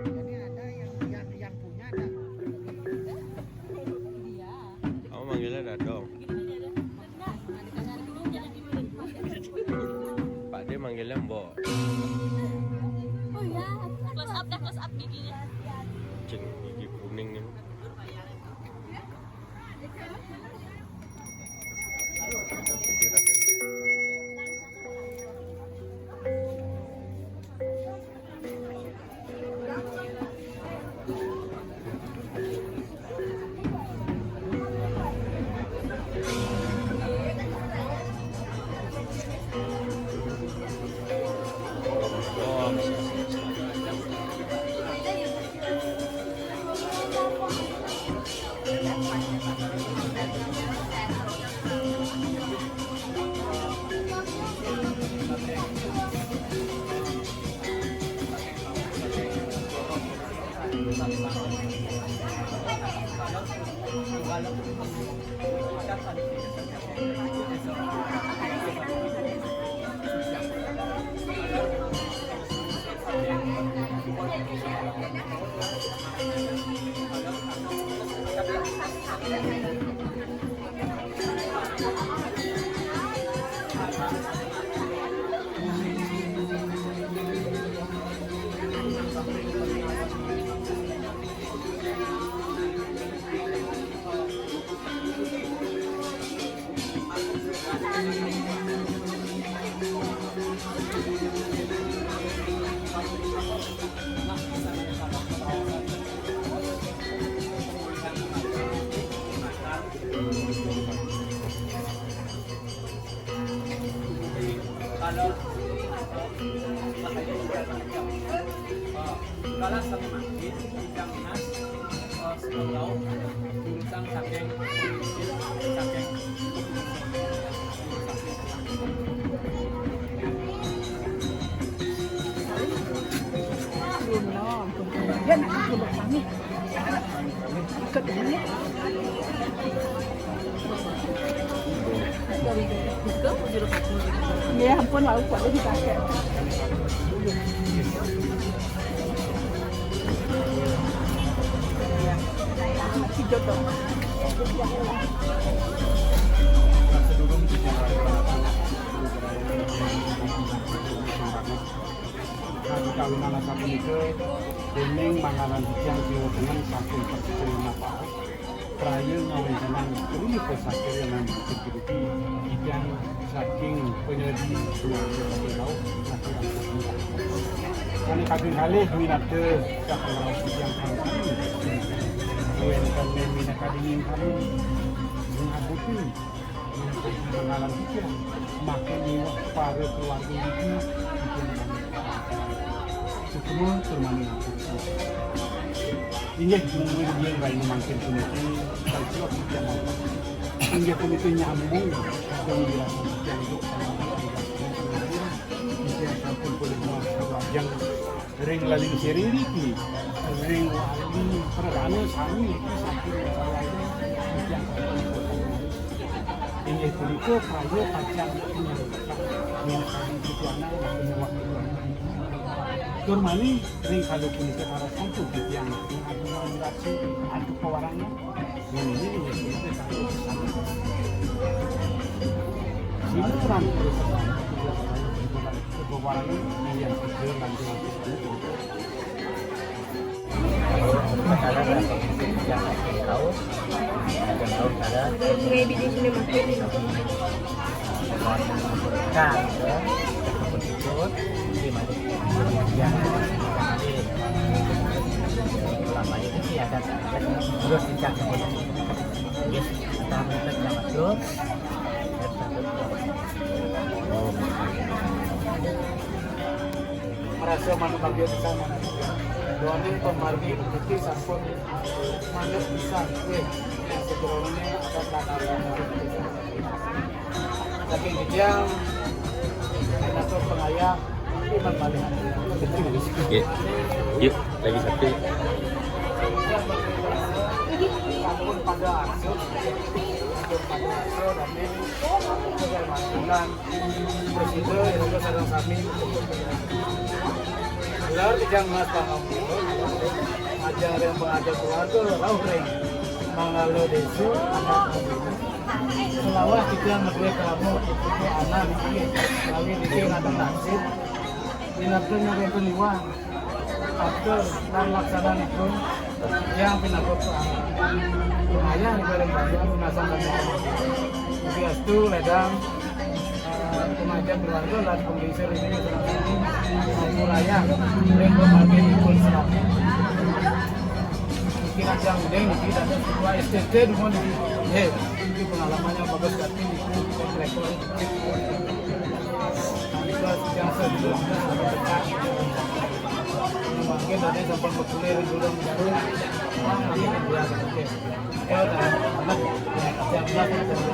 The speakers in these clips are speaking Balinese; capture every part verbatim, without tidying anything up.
Jadi ada yang, yang, yang punya ada. Iya. Kamu manggilnya Dadong. Pak De manggilnya Mbok. Oh iya, close up dah, close up giginya. Cing, gigi kuning nih. Kalau kalau sama makin, ikan minat, eh, sebelum lauk, bintang saking, saking Ya ampun, lauk kok dipakai. Masih jodoh. Nah, kawinan asapunika dening mangaran titiang kiwa tengen sampun percaya napa praya ngawéntenan ring pusaka yang mangkin titiang saking penyeledi keluarga saking rauh saking rauh. Sané kaping kalih minabda saking rauh titiang sampun wénten minakadingin kami ngabuti. Mengalam kita, makin miwah para keluarga niki, kita sukma tur mani ngapunten. Inggih, mungguing biyen rayi mangkin puniki, kalih kita mawon. Inggih punika nyambung, kagem dirasa titiang untuk sama-sama titiang sampun boleh muas lajeng ring laling siri niki, ring wali pradana sami niki saking Ujang Putih. Inggih punika praya pacang menyangkut minangka titiang menyembah. Tur malih ring kala punika para sampun titiang ngagungan rasa antuk pewarangan. Sinaran pewarangan yang tiga lanjut. Merasa manut bagia pisan. Doaning pamargi rezeki sampun manut pisan. Nggih. Sajeroné ada tanah. Saking Gejang, ada pengayah, iman balik. Nggih. Yuk, lagi satu. Pada asuh. Atur dami, Presiden, iraga sareng sami. Gelar titiang Mas Pangampura, majeng ring pangajar keluarga, rauh ring manggala desa, adat. Selawas titiang madué krama, anak niki, kawin niki ngatur nasib, pinaka nyarengken iwang. Atur lan laksananipun, tiang pinaka ayah ring Bali, nasang kami. Swastiastu, ledang, eh, pangajar keluarga lan panglingsir ring sareng sami, sampun ayah ring pamargiipun sami. Niki Ajeng Uding niki dados ketua S T T dumun niki. Nggih, niki pengalamannya bagus sekali niki, rekor. Mungkin tadi sampun berkulir di gudang baru. Wah, ini dia, oke. Ya, udah, anak, ya, kerja, anak, kerja.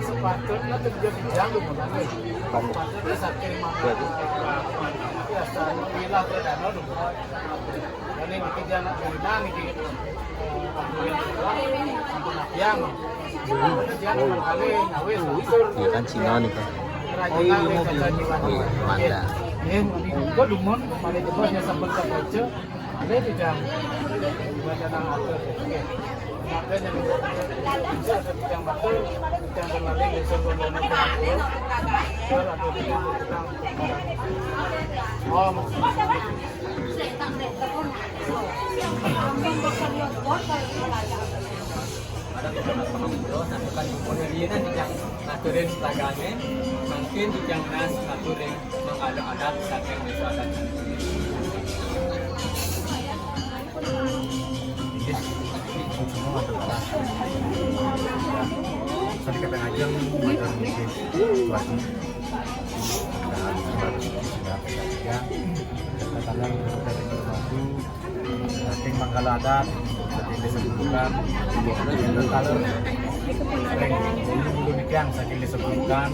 Sepatutnya terjadi jam, bukan? Sepatutnya saking mana, ya, sana, wilayah perdana, dulu. Ini niki janak Rina niki. Yang. Yang kali ngawis unsur. Iya kan Cina nih kan. Kerajinan nih, kerajinan. Oh, iya, Manda. Ini kok dumun, mana coba dia sampai ke baca. Ada di jam. Baca nang atur. Oke. Maka yang bisa ada di jam batur, jam kembali besok kono. Kalau ada di jam batur. Oh, maksudnya. Ada pangapura, santukan pun riin yang ngaturin selagane, mangkin yang nas ngaturin mangada adat saking desa adat. Inggih, semua ada. Sandi kaping ajeng, majeng nggih. Tuhan. Dan sebab sudah bersedia, katakan dari Batu, saking manggala adat, saking desa Gunungan, taler, ring, dulu niki yang saking desa Gunungan,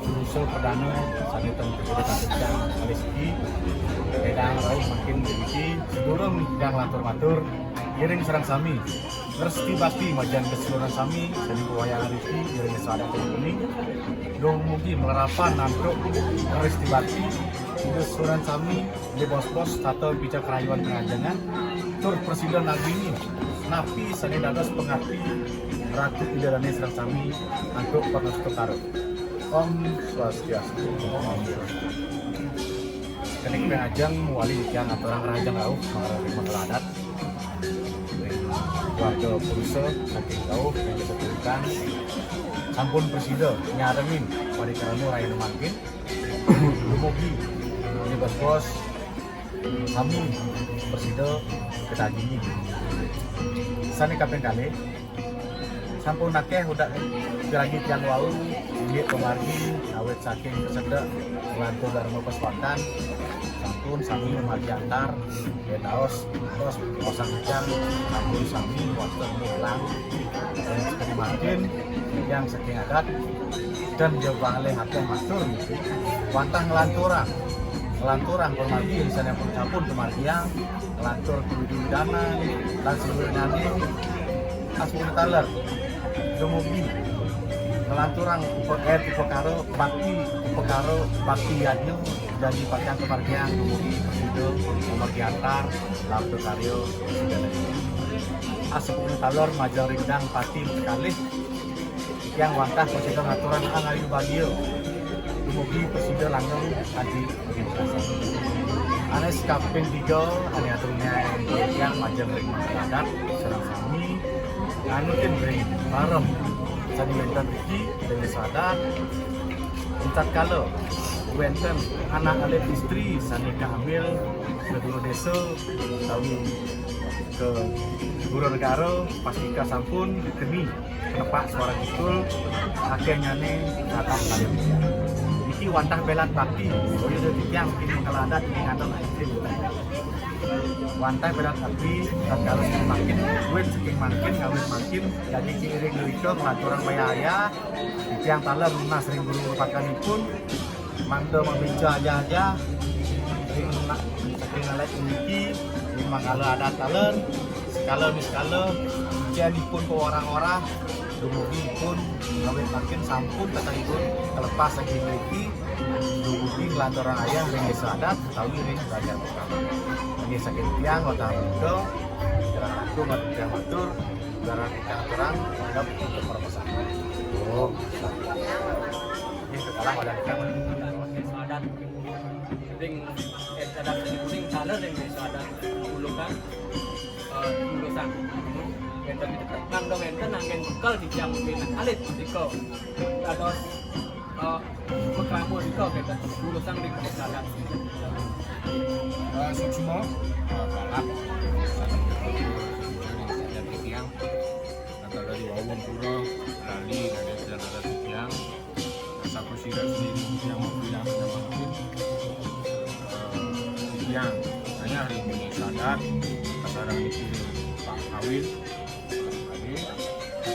unsur perdana, sami teng Kecamatan Kecang, Kaliski, ledang rauh mangkin niki, sedurung niki yang lantur matur, ngiring sareng sami, ngresti bakti majeng keseluruhan sami, sami wayah riki, ngiring sadat ring uning, dumugi malarapan antuk ngresti bakti, keseluruhan sami, Ida bos-bos, tata pica karayuan karajangan, tur prasida nagini, napi sane dados pangapti Ratu Ida Dane sareng sami antuk pangastungkara. Om Swastiastu. Om Swastiastu. Kene ajeng mawali titiang ngaturang rahajeng rauh, mangarep manggala adat. Keluarga purusa saking rauh yang disetujukan sampun prasida nyarengin parikrama rahina mangkin. Dumugi, Ida bos-bos, sami prasida kadagingin. Sane kaping kalih, sampun akeh udah piragi tiang wau, inggih pamargi, awit saking kesedek, nglantur Dharma Paswatan, sampun sami mamargi antar, yen raos, tos, osang kecang, sampun sami, wonten mulang, dan sekali mangkin, yang saking adat, dan jebale akeh matur niki. Wantah nglanturang, nglanturang pamargi sane pun sampun pamargiang, nglantur kewidanan, lan seluruhane, asmine taler. Dumugi nglanturang upa-, eh, upakara bakti, upakara bakti yadnya, jadi pacang pamargiang dumugi prasida, pamargi antar, labda karya, segala. Asmine taler majeng ring dang pati kalih, yang wantah prasida ngaturang angayu bagia. Dumugi prasida langgeng kanti budi wicaksana. Ane kaping tiga, ane aturne yang majeng ring manggala adat, sareng sami nganutin ring parem sane wenten riki ring sadat. Tatkala wenten anak alit istri sane kaambil ka dura desa, utawi ka dura negara, pastika sampun keni nepak suara kidul, akhirnyane datang kalian. Niki wantah belat bakti, boyo de titiang kini manggala adat, ini ngatur. Wantah belat bakti, tatkala saking mangkin, wit saking mangkin, ngawit mangkin, jadi diiring ngrika nglanturang wayah ayah, titiang taler nunas ring guru rupakanipun, mangda mabinca aja-aja, ring na-, saking ngalek puniki, ring manggala adat taler, Kalau misalnya, ijin ipun ke orang-orang, dumugi pun ngawit makin sampun kata ipun kelepas saking mriki, dumugi nglanturang ayah ring desa adat utawi ring Banjar Pertama. Nggih, saking tiang wantah matur, kirang langkung matur, tiang matur, kirang ingkang aturang, anggap untuk proposal. Oh. Nggih, sekarang ada kita. Desa adat ring, eh, adat kuning, salah ring desa adat Bulukan, eh, Bulusan. Wénten itetepan, wénten anggén bekel titiang minangka alit punika. Dados, eh, makrama nika, wénten Bulusan ring desa adat. Eh, suksma, eh, balap. Titiang, kata dari wau ampura, lali, dari jalan titiang. Sapa sira sendiri yang mau bilang sama aku? Yang saya hari ini sadar, kasarang ini Pak Kawin, Pak Kawin,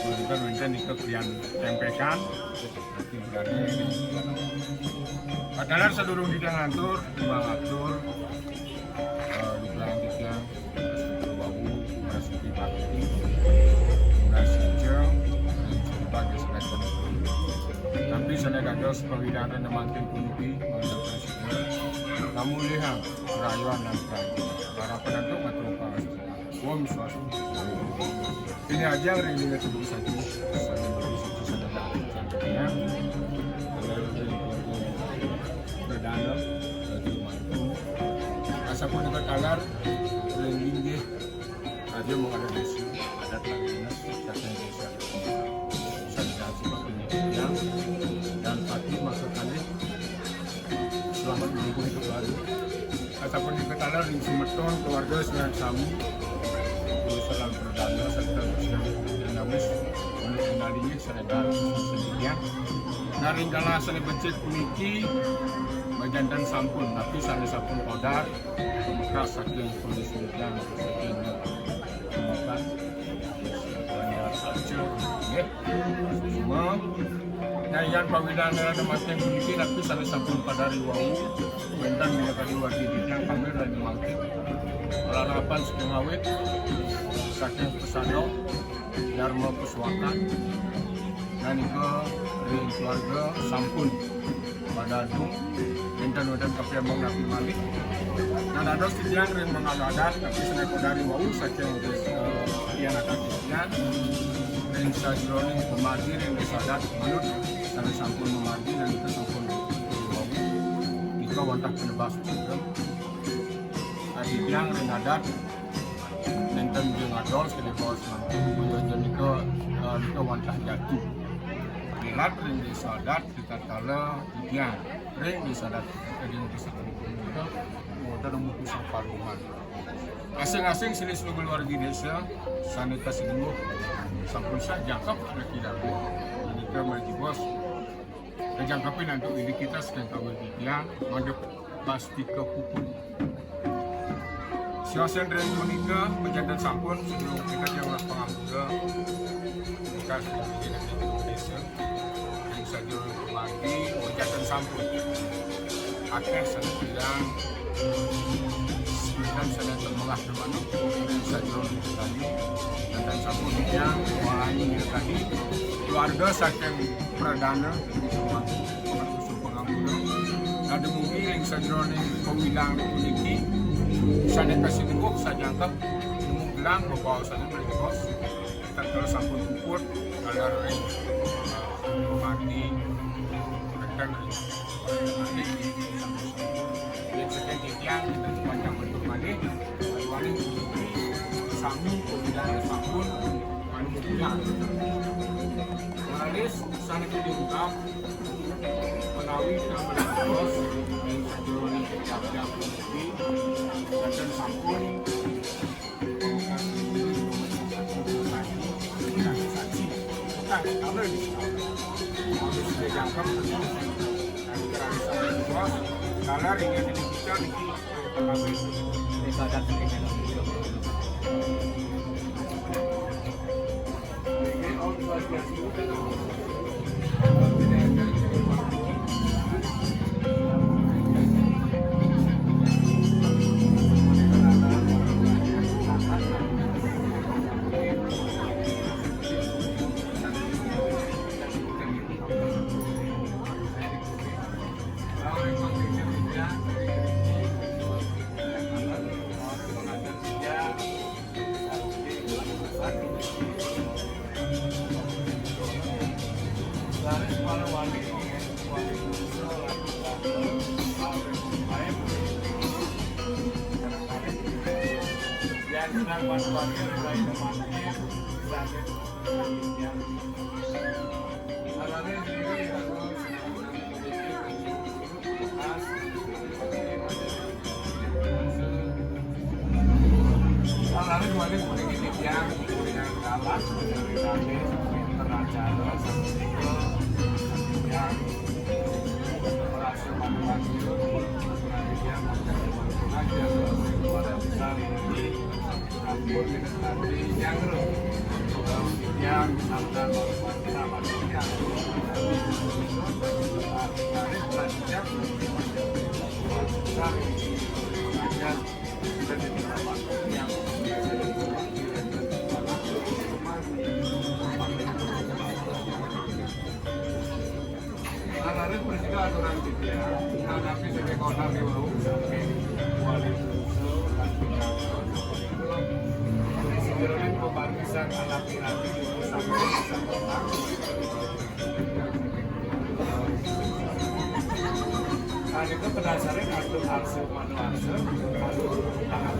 wénten, wénten nika kalian tempekan, nanti berani. Padahal sadurung kita ngatur, mengatur, eh, di belakang kita, wau, merasuki bakti, merasuki jeng, sebagai sebagai. Tapi sané dados pawidhan mangkin puniki, mangkin presiden, kamu lihat, kerayuan dan kerajaan. Para penentu ngatur pasti. Om Swastiastu. Ini aja ring ring tubuh satu. Satu, satu, satu, satu. Ya. Kalau ring keluarga perdana, eh, di rumah. Asapun dekat talar, ring linggih. Raja mengalir desa, adat dan dinas, datang desa. Bisa dikasih waktunya. Ya. Dan pati masa kali, selamat menempuh hidup baru. Asapun dekat talar, ring semeton, keluarga, senang sami. Salam perdana, serta siang dan nawis, untuk menandingi, sedang sedemikian. Nah, ring kala sané becik puniki, majanten sampun, tapi sané sampun kodar, bekas saking tulis dan saking pembukaan. Nggih. Semua. Nah, yang pawidhan adalah mangkin puniki, tapi sané sampun padari wau, wénten minangka wargi titiang pamir lan mangkin. Larapan saking awit, saking pesado, Dharma Puswaka. Nah, nika ring keluarga sampun padadung, wénten-wénten kapiambang napi malih. Nah, dados titiang ring mangala adat, tapi sané padari wau saking desa, eh, Pianakan titiang, ring sajeroning pamargi, ring desa adat manut, sané sampun mamargi, lan nika sampun wau. Nika wantah penebas. Nah, titiang ring adat, nénten jeng adol, sané baos mangkin, boya nika, eh, nika wantah jatu. Nilat ring desa adat, ritatkala titiang ring desa adat, ring desa adat, wénten nemu pusat paruman. Asing-asing silih seluruh wargi desa, sané kasinggih, sampun sajangkep anak idam. Nika margi bos. Kajangkepin antuk indik kita saking kawin titiang, mangda pasti kapupun. Siosen ring punika, pejanten sampun, sedulur kita yang ulah pangampura. Bekas dari desa, ring sajeroning pamargi, pejanten sampun. Akéh sané bilang, sekitar sané temengah teman, ring sajeroning tadi. Pejanten sampun, yang wahani tadi, keluarga saking perdana, Pangampura. Nah, dumugi ring sajeroning pawidhan puniki, sané kasinggih sajangkep, nemu gelang bebaosan mriki, tatkala sampun puput, taler ring, eh, mati, rekan ring mati, yén saking titiang, kita sepanjang bentuk malih, wali sami pawidhan sampun, anu mulia. Raris sané diungkap, menawi kita menawi ing sajeroning kejabatan puniki, wénten sampun pamungkas diri, saksi, saksi. Nah, kalau di sini, kalau sudah jangkep, nanti kerana sampun bos, kalau ringan ini kita niki, tetapi desa adat saking Laris para wali, wali bangsa, wali bangsa, wali bangsa. Yang sedang mati-mati, mulai mati, sakit, yang. Laris ini harus Lalu kemarin kuning ini yang yang kalah dari rame teracara sama yang merasa manfaat itu, yang aja suara besar ini. Ampun, kita nanti yang yang akan sama yang Nah, lalu bersih aturan gitu ya. Nah, tapi saya kota di bawah sampai kualitas pembarisan anak-anak itu sampai bisa. Nah, itu penasaran atau arsu manu arsu, lalu tangan.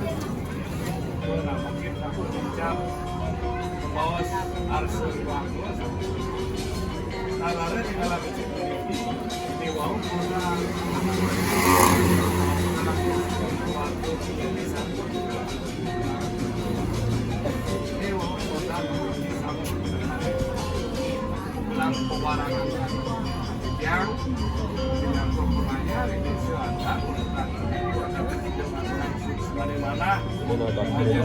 Nah, mungkin aku ucap membawa arsu bagus. Nah, lalu di dalam ini, di bawah kurang. Waktu ini satu. Ini bawah kurang. Dalam pewarangan yang tidak mempunyai itu ada urutan. Bagaimana? Mana tak ada?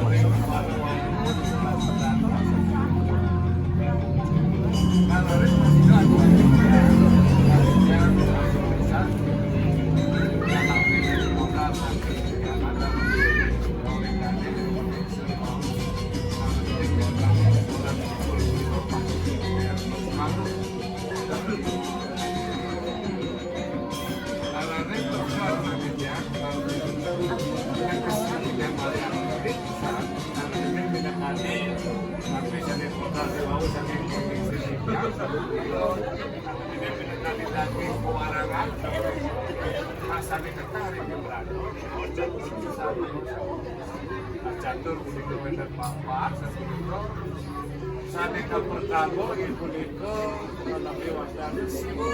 Rasanya ketarik yang berada. Catur punika wénten papat, sapunika sané kapertama inggih punika menawi wastane Siwa.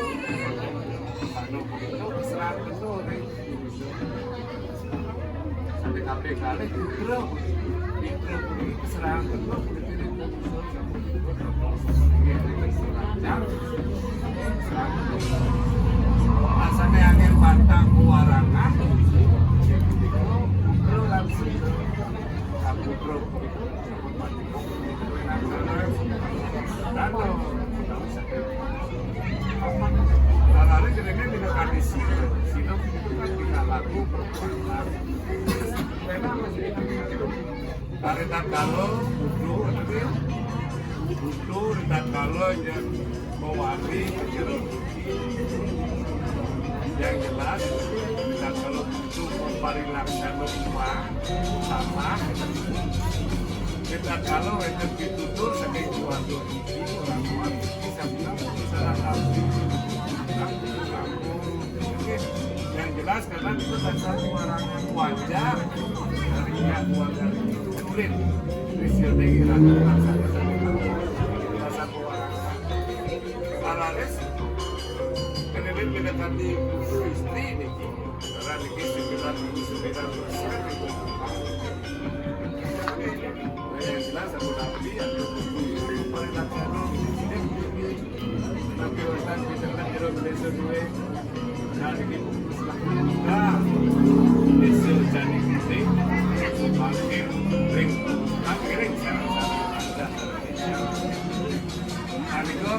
Anu punika keserang betul ring Sané kaping kalih Indra. Indra puniki keserang betul puniki ring Inggih ring Surajan. Serang betul. Rasane angin batang kuwarangan. Putra lan Sri. Putra Lalare jenenge minangkane sila. Sila itu kan tingkah laku perbuatan. Ritatkala butuh, butuh ritatkala yang mewali yang jelas, ritatkala butuh parilaksana uang, salah, ritatkala wénten pitutur saking keluarga. Yang jelas karena itu dasar kewarangan wajar dari pihak keluarga itu murid. Terus dia tinggi ratu rasa rasa kewarangan. Alaris kemudian mendekati istri niki karena niki sembilan puluh sembilan persen itu. Yang jelas aku tapi yang paling laksana ini. Tapi wonten pinten jero desa duwe. Nah, niki pupus lah. Nah, desa Jani Gede, Bangkir, Ring, Bangkiring, sareng-sareng. Nah, niku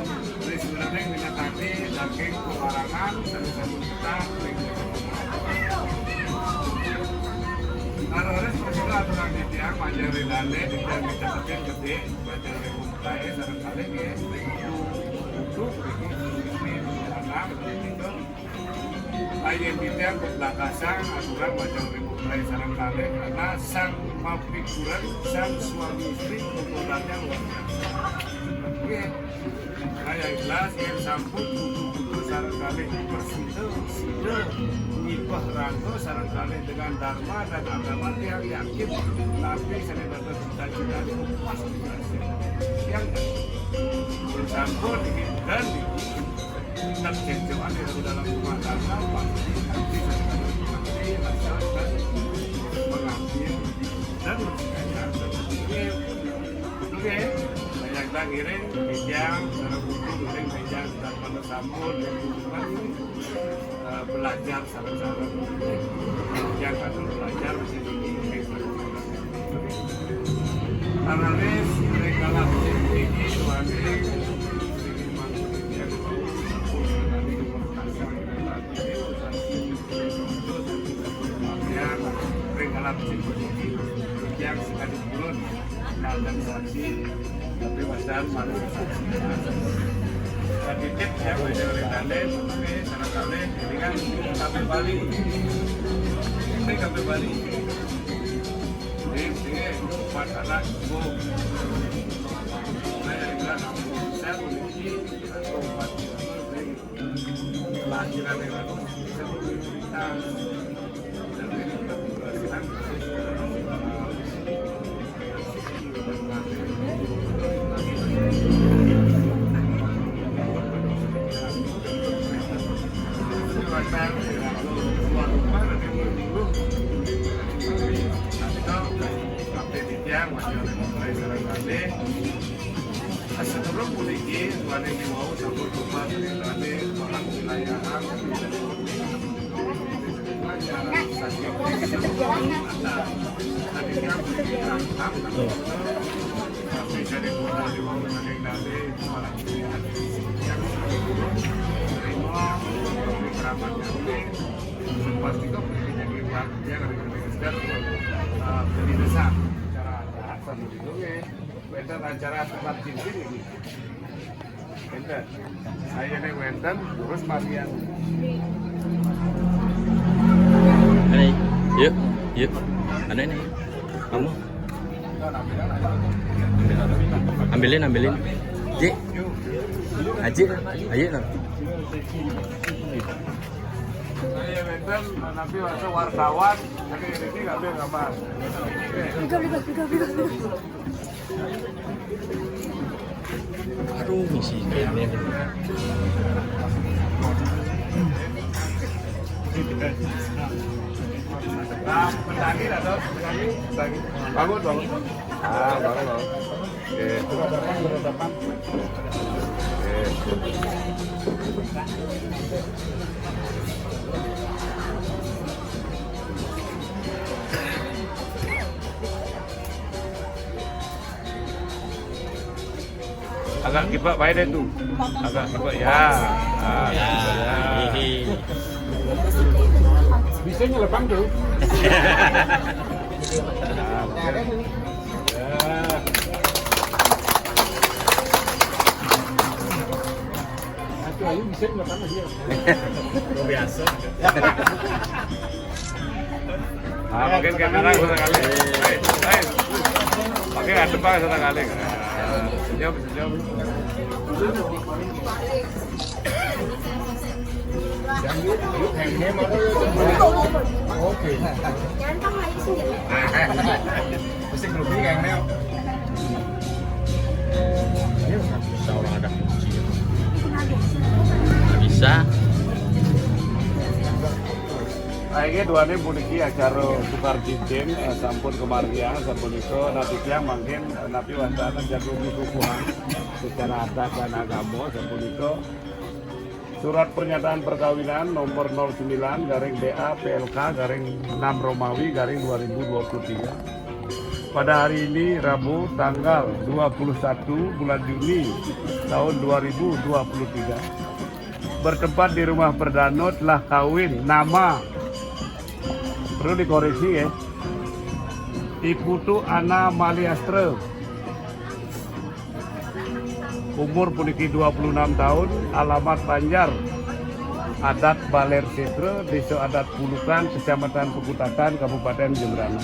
wis meneng minangkani daging pewarangan, sampun kita, ring. Karo res perkara aturan titiang, panjang rilane, titiang dicepetin gede, panjang ring. Baik, sareng kalih nggih. Untuk, untuk, anak, itu. Layan titiang keblakasan, aturan wajah ribut mulai sareng kalih, karena sang mapikuran, sang suami istri, ukurannya luar biasa. Ini Nah, yang jelas, yang sampun kudu-kudu sareng kalih prasida, sida nyibah rangga sareng kalih dengan dharma dan agama, tiang yakin napi sane dados cita-cita niku pasti berhasil. Yang sampun niki dan niki tetap jenjokan di dalam rumah tangga, pasti nanti saya akan mengerti, rasa dan mengambil dan mencintai. Oke, saya ngiring, titiang, sareng putu ngiring, titiang, sareng pada sampun, eh, belajar sareng-sareng. Titiang kadung belajar, mesti ngiring sareng-sareng. Analisis, mereka lah, ini, ini, ini, ini, ini, ini, ini, ini, ini, ini, ini, ini, yang ring alat sing puniki, yang sekali purun, nandang saksi, tapi wacan manusia saksi. Sedikit yang wajah oleh dalil, tapi salah kali, ini kan sampai Bali. Ini sampai Bali. Ini, ini empat anak, bu. Saya bilang, saya memiliki empat anak. Sedurung puniki, wani wau sampun tumbas ring dane palang wilayahan. Saking saking yang saking yang saking dari wau saking dane palang wilayahan. Yang terima keramatnya ini, pasti kok jadi yang dari sekitar, eh, beli desa. Cara adat sama gitu, ya. Wénten acara tukar cincin iki. Wénten. Sayane wénten, terus marian. Ini, yuk, yuk. Anu ini, kamu. Ambilin, ambilin. Ji. Aji, ayo, no. Saya wénten, tapi waktu wartawan, tapi ini nggak ada gambar. Aduh, misi kayaknya. Nah, petani lah, Dok. Petani. Petani. Bangun, bangun. Ah, bangun, bangun. Oke. Oke. Agak kibak bae deh tuh. Agak kibak ya. Ah, ya. Hihi. Bisa nyelepang tuh. Ah, oke. Ya. Aduh, ayo bisa nyelepang dia. Biasa. Ah, mungkin kamera bisa kali. Hei, hei. Pakai ngadep, Pak, sana kali. Ah, senyum, senyum. Yang yuk, yuk, yang ini mau yuk. Oke. Mesti grogi kayaknya. Ini nggak bisa orang ada kunci. Nggak bisa. Akhirnya duane puniki acara tukar cincin, eh, sampun kemargiang, sapunika napi tiang mangkin, eh, napi wantana jagung dikukuhan secara adat dan agama, sapunika surat pernyataan perkawinan nomor nol sembilan garing B A P L K garing enam Romawi garing dua ribu dua puluh tiga. Pada hari ini, Rabu, tanggal dua puluh satu bulan Juni tahun dua ribu dua puluh tiga, bertempat di rumah perdana telah kawin nama, perlu dikoreksi ya, I Putu Ana Maliastra. Umur puniki dua puluh enam tahun, alamat Banjar, adat Baler Setra, Desa Adat Pulukan, Kecamatan Pekutakan, Kabupaten Jembrana.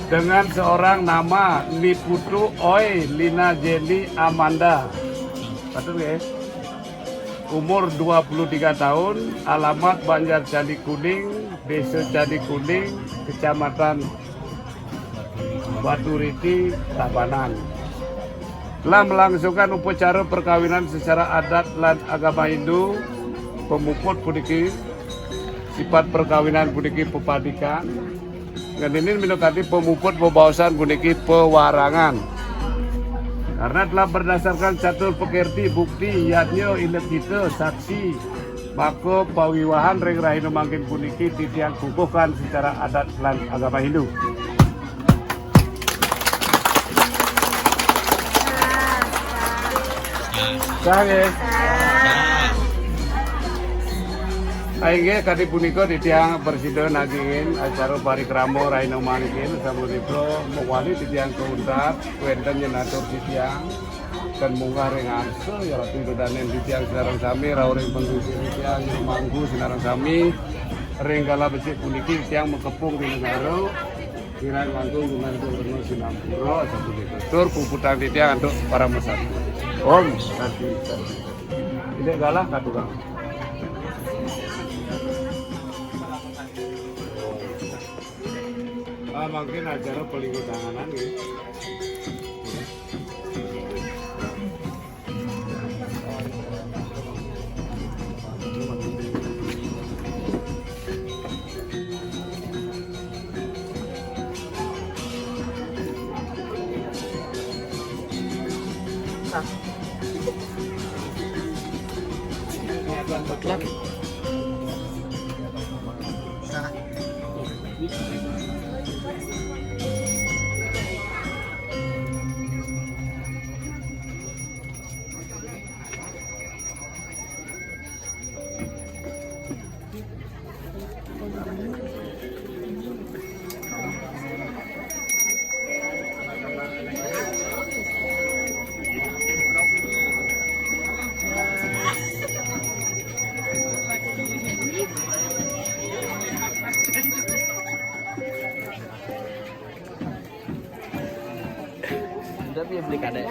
dengan seorang nama Ni Putu Oi Lina Jenny Amanda. Betul ya? Umur dua puluh tiga tahun, alamat Banjar Candi Kuning, Desa Candi Kuning, Kecamatan Batu Riti, Tabanan. Telah melangsungkan upacara perkawinan secara adat lan agama Hindu, pemuput puniki, sifat perkawinan puniki pepadikan, dan ini minangka pemuput bebaosan puniki pewarangan. Karena telah berdasarkan catur pekirti, bukti, yadnya, ilekita, saksi, maka pawiwahan ring rahina mangkin puniki titiang kukuhkan secara adat lan agama Hindu. Sah nggih? Inggih, kadi punika titiang prasida nagingin acara parikrama rahina mangkin sampun dipro mawali titiang kauntat wénten nyenatur titiang. Dan munggah ring arsa, ya Ratu Ida Dané titiang sinareng sami, rauh ring panggusi titiang, jero mangku sinareng sami, ring kala becik puniki titiang makepung di negara, kirang langkung gumantung rena sinampura, sapunika. Tur puputang titiang antuk parama santi. Om Santi, Santi. Ini galah katurang. Ah, mangkin acara palingga tanganan, nggih. Tapi beli kadek.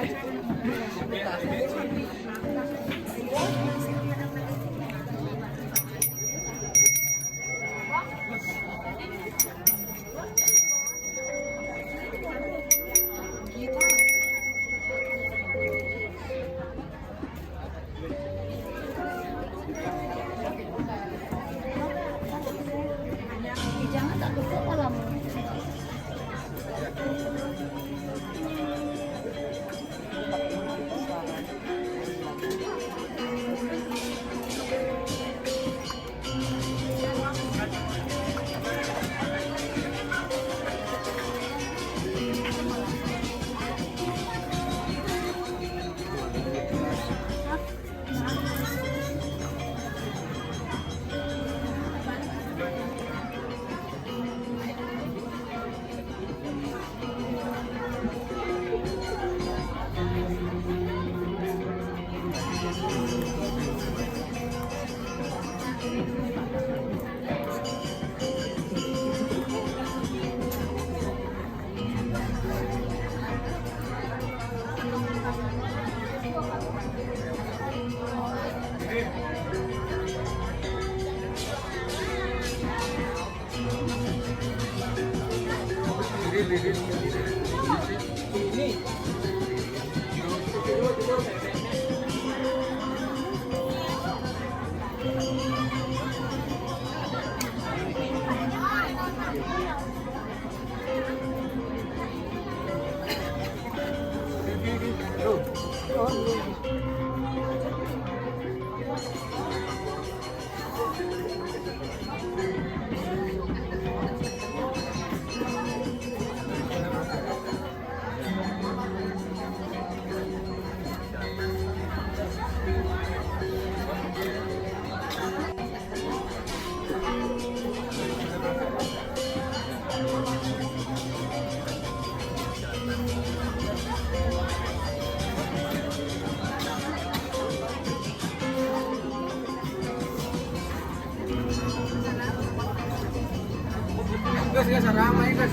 Gas, gas, ramai, gas.